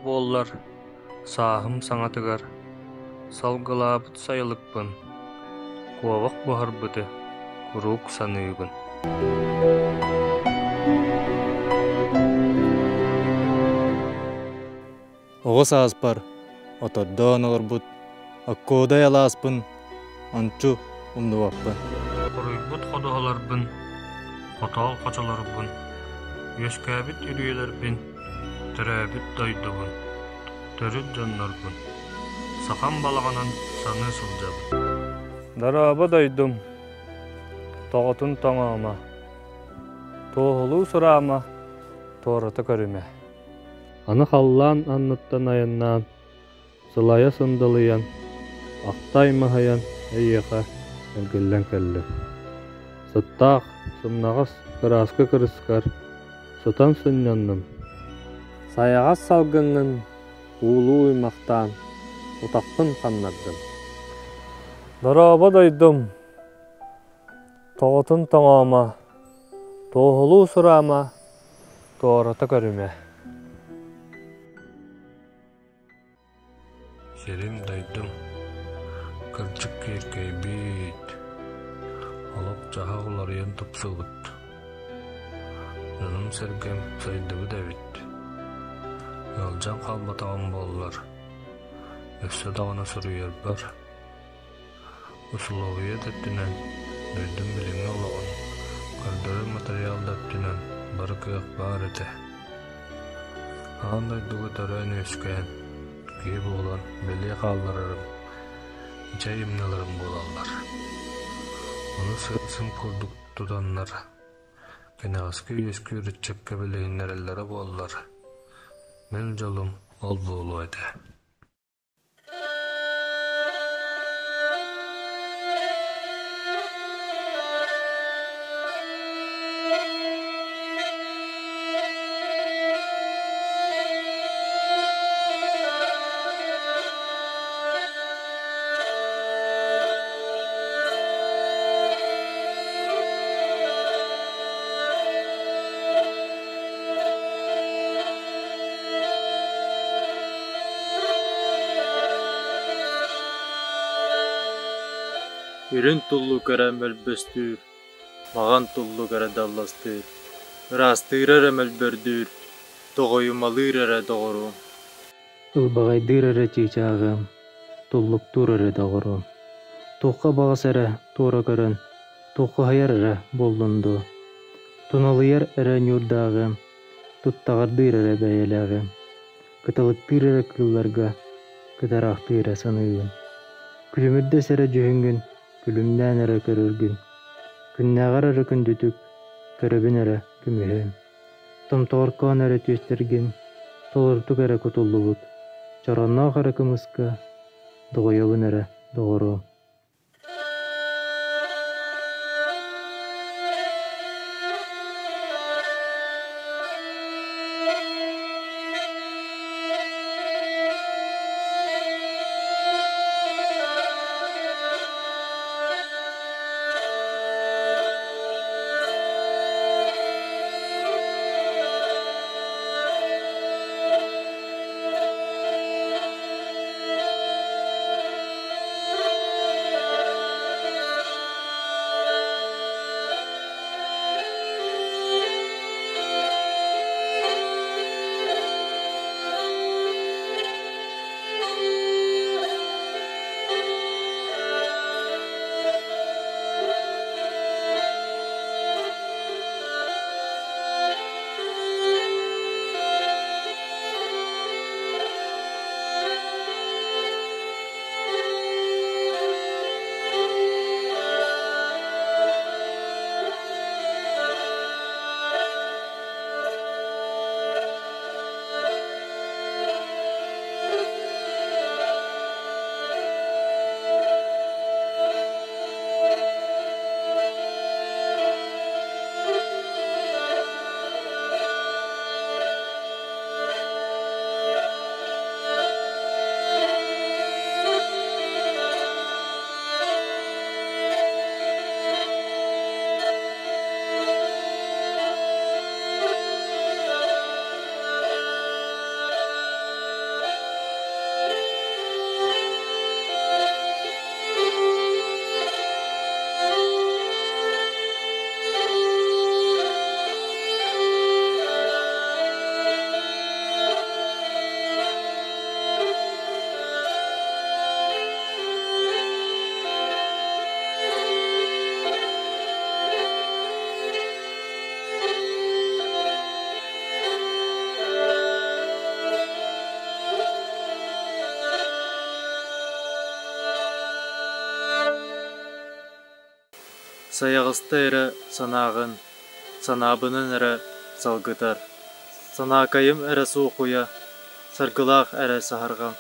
буоллар, сааһым саҥатыгар салгылаабыт сайылыкпын, куобах буһарбыты куруук саныыбын. Оҕо сааспар отордоон олорбут Оккуодай алааспын ончу умнубаппын. Хоруйбут ходуһаларбын, хотоол хочолорбун, үөскээбит үрүйэлэрбин, төрөөбүт дойдубун, төрүт дьоннорбун сахам балаҕанын саныы сылдьабын. Дорообо дойдум, тоҕотун тоҥоомо, туоһулуу сураама, туората көрүмэ. Аны халлаан анныттан айаннаан, сылайа сындалыйан, ахта аймаһыйан эйиэхэ эргиллэн кэллим. Сыттаах, сымнаҕас кырааска кырыскар сытан сынньанным. Сайаҕас салгыҥҥын уулуу уймахтаан утахпын ханнардым. Дорообо дойдум, тоҕотун тоҥоомо, туоһулуу сураама, туората көрүмэ. Сирим-дойдум кырдьык киэркэйбит, олох-дьаһах уларыйан тупсубут, дьонум-сэргэм сайдыбыт эбит. Ыалдьан хаалбатаҕым буоллар, өссө даҕаны суруйарбар Усулуобуйа да өттүнэн, дойдум билиҥҥи олоҕун көрдөрөр матырыйаал да өттүнэн бары кыах баар этэ. Аан дойдуга төрөөн-үөскээн, киһи буолан бэлиэ хаалларарым, чэй ымньыларым буолаллар. Ону сыа-сым курдук тутаннар, кэнэҕэски үөскүүр ыччакка билиһиннэрэллэрэ буоллар, мин дьолум ол буолуо этэ. Үрүҥ туллук эрэ мөлбөстүүр, маҕан туллук эрэ далластыыр, ыраастыыра эрэ мөлбөрдүүр, тоҕойумалыыр эрэ доҕоруом. Ылбаҕайдыыр эрэ чыычааҕым, туллуктуур эрэ доҕоруом, туохха баҕас эрэ туора көрөн, туоххаһыйар эрэ буоллун дуу, туналыйар эрэ ньуурдааҕым, туттаҕардыыр эрэ бэйэлээҕим, кыталыктыыр эрэ кыылларга кытараахтыы эрэ саныыбын, күлүмүрдэс эрэ дьүһүҥҥүн күлүмнээн эрэ көрөргүн, күннээҕэр эрэ күндүтүк көрөбүн эрэ көмүһүн, томторкоон эрэ түөстэргин толорутук эрэ кутуллубут, чороонноох эрэ кымыска доҕойобун эрэ доҕоруом. Сайаҕаста эрэ санааҕын, санаабынан эрэ салгытар. Санаакайым эрэ суохуйа, саргылаах эрэ саһарҕам.